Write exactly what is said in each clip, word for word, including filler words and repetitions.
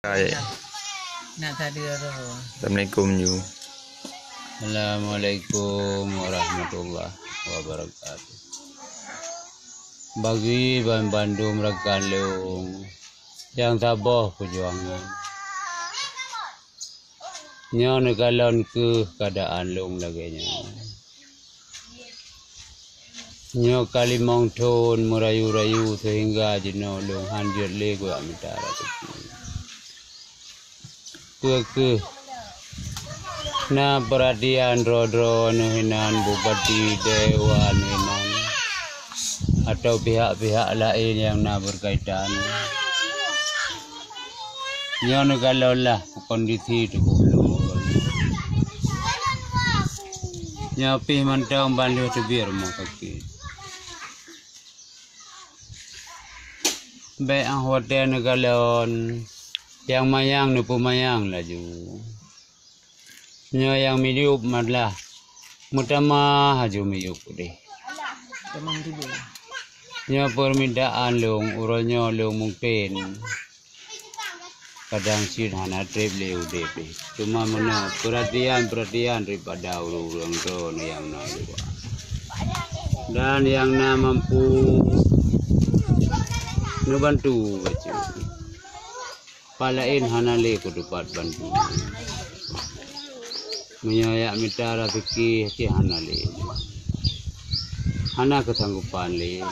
Hai. Nak tadi roh. Assalamualaikum, Yu. Assalamualaikum warahmatullahi wabarakatuh. Bagi ban bandum rakan lôn nyang saboh peujuangan. Nyoe neukalon kheueh keuadaan lôn lagée nyoe. Nyoe ka limong thon meurayu-rayu seuhingga jinoe lôn hán jeuet lé kujak mita raseuki. Peu kheueh na peuratian droe-droe neuh inan, bupati, dewan inan, atau pihak-pihak laén nyang na beukaitan. Nyoe neukalon lah kondisi tuboh lôn. Nyoe pih mantong ban lheueh teubiet rumoh sakét. Bék ah watée neukalon, nyang manyang neupeumayang laju. Nyoe nyang miyueb malah meutamah laju miyueb udeh. Nyoe peurmintaan lôn, uroe nyoe lôn mungken kadang cit hana treb lé udeb pih. Teuma meunoe peuratian-peuratian daripada ureuëng-ureuëng droeneuh nyang na luwa dan nyang na mampu neubantu bacut. Palaén hana lé kuteupat bantu. Meunyoe jak mita raseuki cit hana lé, hana keusanggopan lé.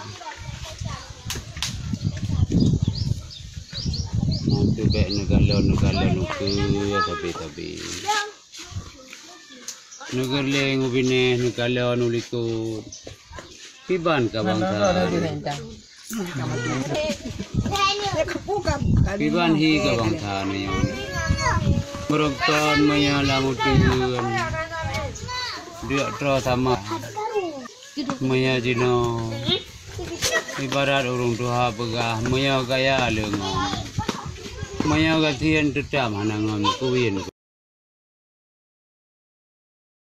Nyan teuh bék neukalon-neukalon ukeue sabe-sabe. Neugeurleng u binéh, neukalon u likot. Kiban ka bansa. Kiban hi ka bansa nyoe. Meureumpon meunyoe lam uteuen. Duek troh sama. Meunyoe jinoe. Ibarat ureuëng tuha peugah, meunyoe gaya leungon. Meunyoe gasien teutab hana ngon keuwien.